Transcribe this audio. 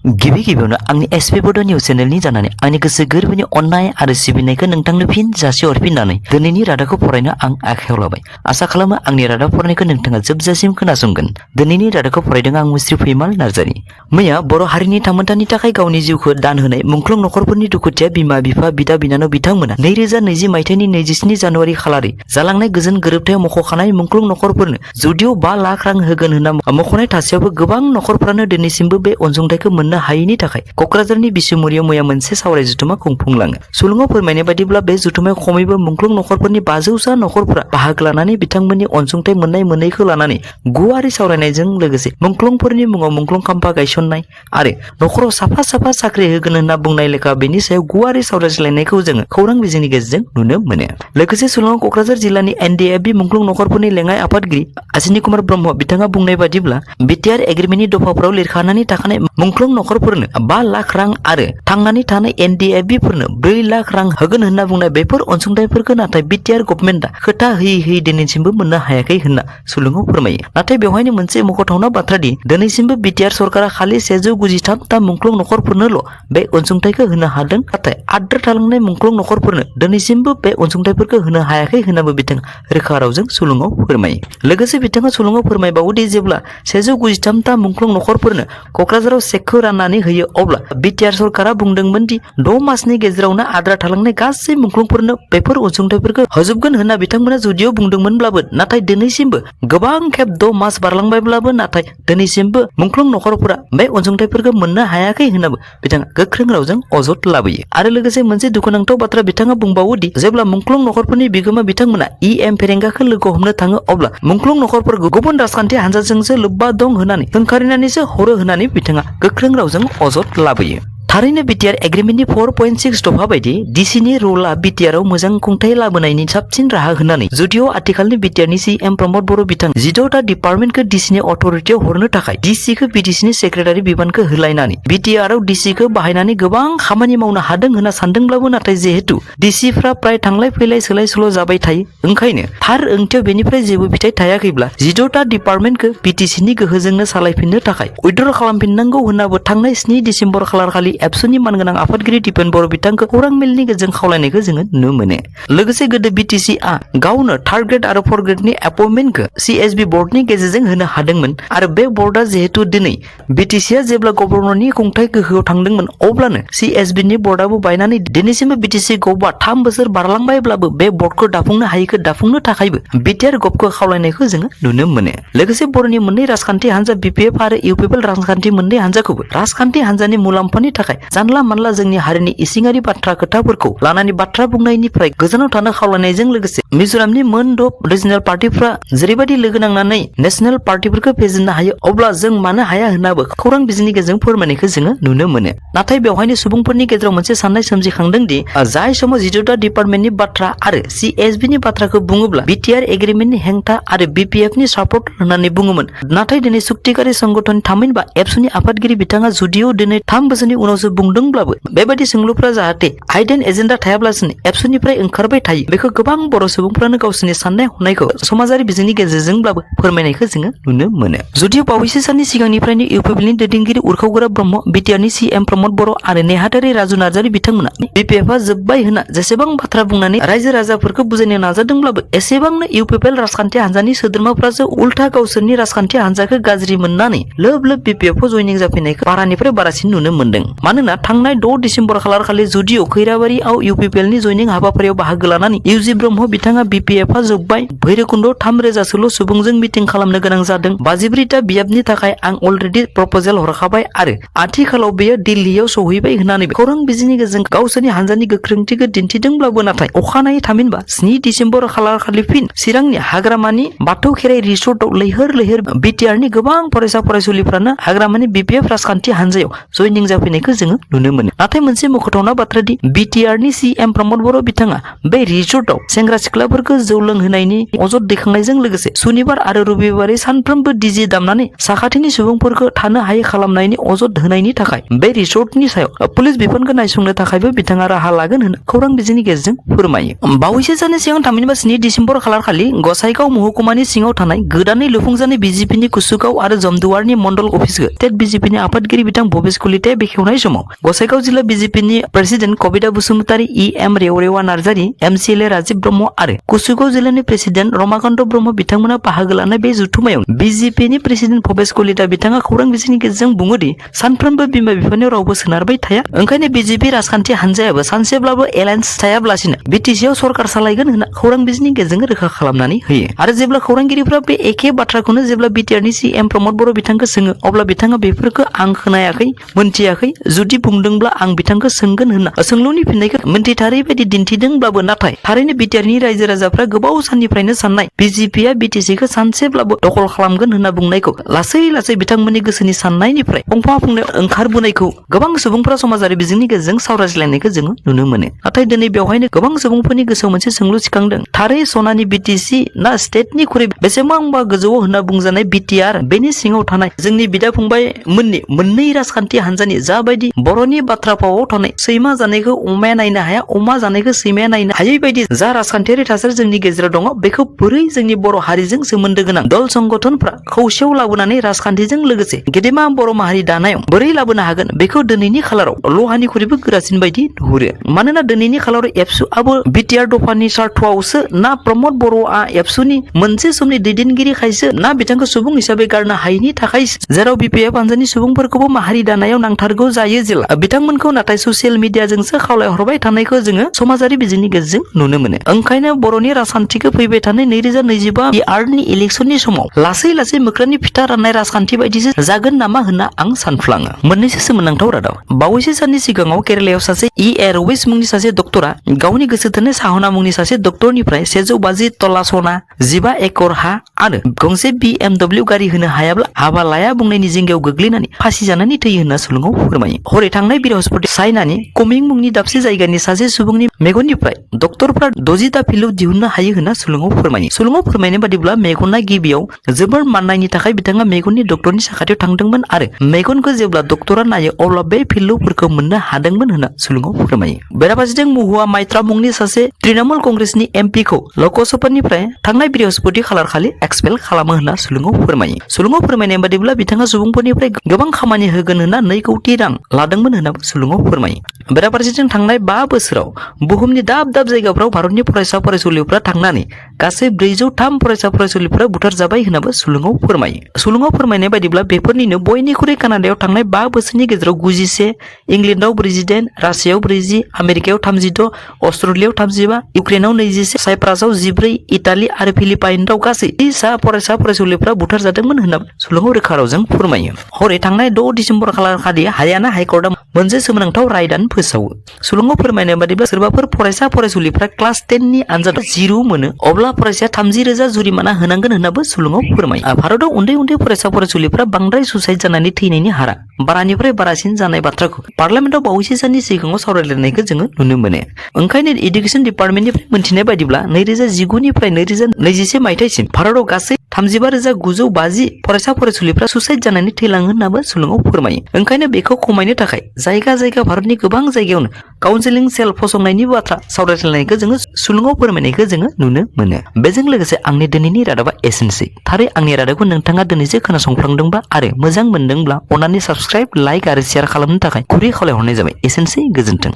गिबि गिबियावनो आंनि एसपि बड' निउस चेनेलनि जानानै आंनि गोसो गोरबोनि अननाय आरो सिबिनायखौ नोंथांनो फिन जासिहरफिननानै दिनैनि रादाबखौ फरायनो आं आखायाव लाबाय। आसा खालामो आंनि रादाब फरायनायखौ नोंथाङा जोबजासिम खोनासंगोन। दिनैनि रादाबखौ फरायदों आं मुस्रि फैमाल नार्जारि। मैया बर' हारिनि थामोनथानि थाखाय गावनि जिउखौ दान होनाय मुंख्लं नखरफोरनि दुखुथिया बिमा बिफा बिदा बिनानाव बिथांमोना 2020 मायथाइनि 27 जानुवारि खालारै जालांनाय गोजोन गोरोबथायाव मख'खानाय मुंख्लं नखरफोरनो जुदिअ 5 लाख रां होगोन होनना मख'नाय थासेयावबो गोबां नखरफ्रानो दिनैसिमबो बे अनसुंथाइखौ मोननो हायैनि थाखाय क'क्राझारनि बिसुमुरियाव मैया मोनसे सावराय जथुमा खुंफुंलाङो। सुलुङाव फोरमायनाय बादिब्ला बे जथुमायाव खमैबो मुंख्लं नखरफोरनि 500सा नखरफोरा बाहागो लानानै बिथांमोननि अनसुंथाइ मोननाय मोनैखौ लानानै गुवारै सावरायनायजों लोगोसे मुंख्लंफोरनि मुङाव मुंख्लं खाम्फा गायसननाय आरो नखराव साफा साफा साख्रि होगोन होनना बुंनाय लेखा बेनि सायाव गुवारै सावरायज्लायनायखौ जोङो खौरां बिजोंनि गेजेरजों नुनो मोनो। लोगोसे सुलुङाव क'क्राझार जिल्लानि एनडिएफबि मुंख्लं नखरफोरनि लेङाइ आफादगिरि आसिनि कुमार ब्रह्म बिथाङा बुंनाय बादिब्ला बिटिआर एग्रिमेन्टनि दफाफोराव लिरखानानै थाखानाय मुंख्लं नखरफोरनो 5 लाख रां आरो थांनानै थानाय एनडिएफबिफोरनो 4 लाख रां होगोन होनना बुंनाय बेफोर अनसुंथाइफोरखौ नाथाय बिटिआर गभर्नमेन्टआ खोथा होयै दिनैसिमबो मोननो हायाखै होनना सुलुङाव फोरमायो। नाथाय बेवहायनो मोनसे मख'थावना बाथ्रा दि दिनैसिमबो बिटिआर सरकारा खालि 193 मुंख्लं नखरफोरनोल' बे अनसुंथाइखौ होनो हादों, नाथाय आद्रा थालांनाय मुंख्लं नखरफोरनो दिनैसिमबो बे अनसुंथाइफोरखौ होनो हायाखै होननाबो बिथाङा रोखा रावजों सुलुङाव फोरमायो। लोगोसे बिथाङा सुलुङाव फोरमायबावोदि जेब्ला 193 ता मुंख्लं नखरफोरनो क'क्राझाराव चेकखौ राननानै होयो अब्ला बिटिआर सरकारा बुंदोंमोन दि 6 मासनि गेजेरावनो आद्रा थालांनाय गासै मुंख्लंफोरनो बेफोर अनसुंथाइफोरखौ होजोबगोन होनना बिथांमोना जुदिअ बुंदोंमोनब्लाबो नाथाय दिनैसिमबो गोबां खेब 6 मास बारलांबायब्लाबो नाथाय दिनैसिमबो मुंख्लं नखरफोरा बे अनसुंथाइफोरखौ मोननो हायाखै होननाबो बिथाङा गोख्रों रावजों अजद लाबोयो। आरो लोगोसे मोनसे दुखुनांथाव बाथ्रा बिथाङा बुंबावोदि जेब्ला मुंख्लं नखरफोरनि बिगोमा बिथांमोना इएम फेरेंगाखौ लोगो हमनो थाङो अब्ला मुंख्लं नखरफोरखौ गुबुन राजखान्थि हानजाजोंसो लोब्बा दं होननानै सोंखारिनानैसो हरो होननानै बिथाङा गोख्रों रावजों अजद लाबोयो। थारैनो बिटिआर एग्रिमेन्टनि 4.6 दफा बायदि डिसिनि रुलआ बिटिआरआव मोजां खुंथाय लाबोनायनि साबसिन राहा होननानै जुदिअ आथिखालनि बिटिआरनि सीएम प्रमद बर' बिथां 16 ता डिपार्टमेन्टखौ डिसिनि अथ'रिटियाव हरनो थाखाय डिसिखौ बिटिसिनि सेक्रेटारि बिबानखौ होलायनानै बिटिआरआव डिसिखौ बाहायनानै गोबां खामानि मावनो हादों होनना सानदोंब्लाबो नाथाय जिहेतु डिसिफ्रा प्राय थांलाय फैलाय सोलाय सोल' जाबाय थायो, ओंखायनो थार ओंथियाव बेनिफ्राय जेबो फिथाइ थायाखैब्ला 16 ता डिपार्टमेन्टखौ बिटिसिनि गोहोजोंनो सालायफिननो थाखाय उइड्र खालामफिननांगौ होननाबो थांनाय 7 डिसेम्बर खालारखालि एबसुनि मानगोनां आफादगिरि दिपेन बर' बिथांखौ खौरां मेलनि गेजेरजों खावलायनायखौ जोङो नुनो मोनो। लोगोसे गोदो बिटिसिआ गावनो 3rd ग्रेड आरो 4th ग्रेडनि एपइन्टमेन्टखौ सिएसबि बर्डनि गेजेरजों होनो हादोंमोन आरो बे बर्डआ जिहेतु दिनै बिटिसिआ जेब्ला गभर्नरनि खुंथाय गोहोआव थांदोंमोन अब्लानो सिएसबिनि बर्डआबो बायनानै दिनैसिमबो बिटिसि गभआ 3 बोसोर बारलांबायब्लाबो बे बर्डखौ दाफुंनो हायैखौ दाफुंनो थाखायबो बिटिआर गभखौ खावलायनायखौ जोङो नुनो मोनो। लोगोसे बर'नि मोननै राजखान्थि हान्जा बिपिएफ आरो इउपिपिएल राजखान्थि मोननै हान्जाखौबो राजखान्थि हान्जानि मुलाम्फानि थाखाय जानला मानला जोंनि हारिनि इसिङारि बाथ्रा खोथाफोरखौ लानानै बाथ्रा बुंनायनिफ्राय गोजानाव थानो खावलायनायजों लोगोसे मिजोरामनि मोन 6 रिजनेल पार्टिफ्रा जेरैबायदि लोगो नांनानै नेशनेल पार्टिफोरखौ फेजेननो हायो अब्ला जों मानो हाया होननाबो खौरां बिजोंनि गेजेरजों फोरमायनायखौ जोङो नुनो मोनो। नाथाय बेवहायनो सुबुंफोरनि गेजेराव मोनसे साननाय सोमजिखांदों दि जाय समाव 16 ता डिपार्टमेन्टनि बाथ्रा आरो सिएसबिनि बाथ्राखौ बुङोब्ला बिटिआर एग्रिमेन्टनि हेंथा आरो बिपिएफनि सापर्ट होननानै बुङोमोन, नाथाय दिनै सुक्तिकारि संगठन थामहिनबा एबसुनि आफादगिरि बिथाङा जुदिअ दिनै 3 बोसोरनि उनावसो बुंदोंब्लाबो बेबायदि सोंलुफ्रा जाहाथे हाइडेन एजेन्डा थायाब्लासिनो एबसुनिफ्राय ओंखारबाय थायो बेखौ गोबां बर' सुबुंफ्रानो गावसोरनि साननाय हनायखौ समाजारि बिजोंनि गेजेरजोंब्लाबो फोरमायनायखौ जोङो नुनो मोनो। जुदिअ बावैसो साननि सिगांनिफ्रायनो इउपिपिएलनि दैदेनगिरि उरखावगोरा ब्रह्म, बिटिआरनि सीएम प्रमद बर' आरो नेहाथारि राजु नार्जारि बिथांमोना बिपिएफआ जोब्बाय होनना जेसेबां बाथ्रा बुंनानै रायजो राजाफोरखौ बुजायनो नाजादोंब्लाबो एसेबांनो इउपिपिएल राजखान्थि हान्जानि सोद्रोमाफ्रासो उल्था गावसोरनि राजखान्थि हान्जाखौ गाज्रि मोननानै लोब लोब बिपिएफआव जयनिं जाफैनायखौ बारानिफ्राय बारासिन नुनो मोन्दों। मानोना थांनाय 6 डिसेम्बर खालारखालि जुदिअ खैराबारिआव इउपिपिएलनि जयनिं हाबाफारियाव बाहागो लानानै इउजि ब्रह्म बिथाङा बिपिएफआ जोब्बाय, भैरबकुन्दआव 3,000सोल' सुबुंजों मिटिं खालामनो गोनां जादों, 52 ता बियाबनि थाखाय आं अलरेडि प्रप'जेल हरखाबाय आरो आथिखालाव बेयो दिल्लीयाव सहैबाय होननानै खौरां बिजोंनि गेजेरजों गावसोरनि हान्जानि गोख्रोंथिखौ दिन्थिदोंब्लाबो नाथाय अखानायै थामहिनबा 7 डिसेम्बर खालारखालि फिन चिरांनि हाग्रामानि बाथौ खेराइ रिसर्टआव लैहोर लैहोर बिटिआरनि गोबां फरायसा फरायसुलिफ्रानो हाग्रामानि बिपिएफ राजखान्थि हान्जायाव जयनिं जाफैनायखौ जोङो नुनो मोनो। नाथाय मोनसे मख'थावना बाथ्रा दि बिटिआरनि सीएम प्रमद बर' बिथाङा बे रिजर्टआव सेंग्रा सिख्लाफोरखौ जौ लोंहोनायनि अजद दैखांनायजों लोगोसे सुनिबार आरो रबिबारै सानफ्रोमबो डीजे दामनानै साखाथिनि सुबुंफोरखौ थानो हायै खालामनायनि अजद होनायनि थाखाय बे रिजर्टनि सायाव पुलिस बिफानखौ नायसंनो थाखायबो बिथाङा राहा लागोन होनना खौरां बिजोंनि गेजेरजों फोरमायो। बावैसो साननि सिगां थामहिनबा 7 डिसेम्बर खालारखालि गसाइगाव महकुमानि सिङाव थानाय गोदानै लुफुंजानाय बिजेपिनि कुसुगाव आरो जमदुवारनि मण्डल अफिसखौ स्टेट बिजेपिनि आफादगिरि बिथां भबेश कलिताया बेखेवनाय समाव गसाइगाव जिल्ला बिजेपिनि प्रेसिडेन्ट कबिता बसुमतारी, EM रेवरेवा नार्जारी, MCLA राजीव ब्रह्म आरो कुसुगाव जिल्लानि प्रेसिडेन्ट रमाकान्त ब्रह्म बिथांमोना बाहागो लानाय बे जथुमायाव बिजेपिनि प्रेसिडेन्ट भबेश कलिता बिथाङा खौरां बिजोंनि गेजेरजों बुङोदि सानफ्रोमबो बिमा बिफानि रावबो सोनारबाय थाया, ओंखायनो बिजेपि राजखान्थि हान्जायाबो सानसेब्लाबो एलायन्स थायाब्लासिनो बिटिसिआव सरकार सालायगोन होनना खौरां बिजोंनि गेजेरजों रोखा खालामनानै होयो। आरो जेब्ला खौरांगिरिफ्रा बे एखे बाथ्राखौनो जेब्ला बिटिआरनि सीएम प्रमद बर' बिथांखौ सोङो अब्ला बिथाङा बेफोरखौ आं खोनायाखै, मोनथियाखै, जुदि बुंदोंब्ला आं बिथांखौ सोंगोन होनना सोंलुनि फिननायखौ मोनथिथारै बायदि दिन्थिदोंब्लाबो नाथाय थारैनो बिटिआरनि रायजो राजाफ्रा गोबाव साननिफ्रायनो साननाय बिजेपिआ बिटिसिखौ सानसेब्लाबो दखल खालामगोन होनना बुंनायखौ लासै लासै बिथांमोननि गोसोनि साननायनिफ्राय फंफा फंनै ओंखारबोनायखौ गोबां सुबुंफोरा समाजारि बिजोंनि गेजेरजों सावरायज्लायनायखौ जोङो नुनो मोनो। नाथाय दिनै बेवहायनो गोबां सुबुंफोरनि गोसोआव मोनसे सोंलु सिखांदों, थारै सनानि बिटिसि ना स्टेटनिख्रुइ बेसेबांबा गोजौआव होनना बुंजानाय बिटिआर, बेनि सिङाव थानाय जोंनि बिदा फंबाय मोननै राजखान्थि हान्जानि जाबायदि बर'नि बाथ्रा फावआव थानाय सैमा जानायखौ अमाया नायनो हाया, अमा जानायखौ सैमाया नायनो हायै बायदि जा राजखान्थियारि थासारि जोंनि गेजेराव दङ, बेखौ बोरै जोंनि बर' हारिजों सोमोन्दो गोनां दल संगठनफ्रा खौसेयाव लाबोनानै राजखान्थिजों लोगोसे गेदेमा बर' माहारि दानायाव बोरै लाबोनो हागोन, बेखौ दिनैनि खालाराव लहानिख्रुइबो गोरासिन बायदि नुहुरो। मानोना दिनैनि खालाराव एबसुआबो बिटिआर दफानि सार्थआवसो ना प्रमद बर'आ एबसुनि मोनसे समनि दैदेनगिरि खायसो ना बिथांखौ सुबुं हिसाबै गारनो हायैनि थाखाय, जेराव बिपिएफ हान्जानि सुबुंफोरखौबो माहारि दानायाव नांथारगौ जायो जेला बिथांमोनखौ नाथाय ससियेल मिडियाजोंसो खावलायहरबाय थानायखौ जोङो समाजारि बिजोंनि गेजेरजों नुनो मोनो। ओंखायनो बर'नि राजखान्थिखौ फैबाय थानाय 2025 बिटिआरनि इलेक्सननि समाव लासै लासै मोख्रानि फिथा राननाय राजखान्थि बायदिसो जागोन नामा होनना आं सानफ्लाङो। मोननैसो सोमोनांथाव रादाब। बावैसो साननि सिगाङाव केरेलायाव सासे एरवेज मुंनि सासे डक्टरा गावनि गोसो थोनाय साहना मुंनि सासे डक्टरनिफ्राय 150 तला सना, 15 एकड़ हा आरो गंसे BMW गारि होनो हायाब्ला हाबा लाया बुंनायनि जिंगायाव गोग्लैनानै फासि जानानै थैयो होनना सुलुङाव फोरमायो। हरै थांनाय बृहस्पति चाइनानि कमिं मुंनि दाबसे जायगानि सासे सुबुंनि मेगननिफ्राय डक्टरफ्रा 60 ता फिलौ दिहुननो हायो होनना सुलुङाव फोरमायो। सुलुङाव फोरमायनाय बादिब्ला मेगना गिबियाव जोबोर माननायनि थाखाय बिथाङा मेगननि डक्टरनि साखाथियाव थांदोंमोन आरो मेगनखौ जेब्ला डक्टरा नायो अब्ला बे फिलौफोरखौ मोननो हादोंमोन होनना सुलुङाव फोरमायो। बेराफारसेथिं महुआ माइत्रा मुंनि सासे तृणमूल कंग्रेसनि एमपिखौ लकसभानिफ्राय थांनाय बृहस्पति खालारखालि एक्सपेल खालामो होनना सुलुङाव फोरमायो। सुलुङाव फोरमायनाय बादिब्ला बिथाङा सुबुंफोरनिफ्राय गोबां खामानि होगोन होनना 2 कौटि रां लादोंमोन होनना सुलुङाव फोरमायो। बेराफारसेथिं थांनाय 5 बोसोराव बुहुमनि दाब दाब जायगाफ्राव भारतनि फरायसा फरायसुलिफ्रा थांनानै गासै 403 फरायसा फरायसुलिफ्रा बुथारजाबाय होननाबो सुलुङाव फोरमायो। सुलुङाव फोरमायनाय बादिब्ला बेफोरनिनो बयनिख्रुइ कानाडायाव थांनाय 5 बोसोरनि गेजेराव 91, इंलेन्डआव 48, रासियायाव 40, आमेरिकायाव 36, अस्ट्रेलियायाव 35, इउक्रेनाव 21, साइप्रासआव 14, इटालि आरो फिलिपाइन्सआव गासै 30 फरायसा फरायसुलिफ्रा बुथारजादोंमोन होनना सुलुङाव रोखा रावजों फोरमायो। हरै थांनाय 6 डिसेम्बर खालारखालि हारियाना हाइकर्टआ मोनसे सोमोनांथाव रायदान फोसावो। सुलुङाव फोरमायनाय बादिब्ला सोरबाफोर फरायसा फरायसुलिफ्रा क्लास 10 नि आनजादाव 0 मोनो अब्ला फरायसाया 30,000 जुरिमाना होनांगोन होननाबो सुलुङाव फोरमायो। भारताव उन्दै उन्दै फरायसा फरायसुलिफ्रा बांद्राय सुसाइड जानानै थैनायनि हारा बारानिफ्राय बारासिन जानाय बाथ्राखौ पार्लामेन्टआव बावैसो साननि सिगाङाव सावरायलायनायखौ जोङो नुनो मोनो। ओंखायनो एडुकेसन डिपार्टमेन्टनिफ्राय मोनथिनाय बादिब्ला 2019 निफ्राय 2021 मायथाइसिम भारताव गासै 35,950 फरायसा फरायसुलिफ्रा सुसाइड जानानै थैलाङो होननाबो सुलुङाव फोरमायो। ओंखायनो बेखौ खमायनो थाखाय जायगा जायगा भारतनि गोबां जायगायावनो काउन्सिलिं सेल फसंनायनि बाथ्रा सावरायलायनायखौ जोङो सुलुङाव फोरमायनायखौ जोङो नुनो मोनो। बेजों लोगोसे आंनि दिनैनि रादाबा एसेनोसै। थारै आंनि रादाबखौ नोंथाङा दिनैसो खोनासंफ्लांदोंबा आरो मोजां मोनदोंब्ला अन्नानै साबस्क्राइब, लाइक आरो शेयार खालामनो थाखाय गुरै खावलायहरनाय जाबाय। एसेनोसै, गोजोन्थों।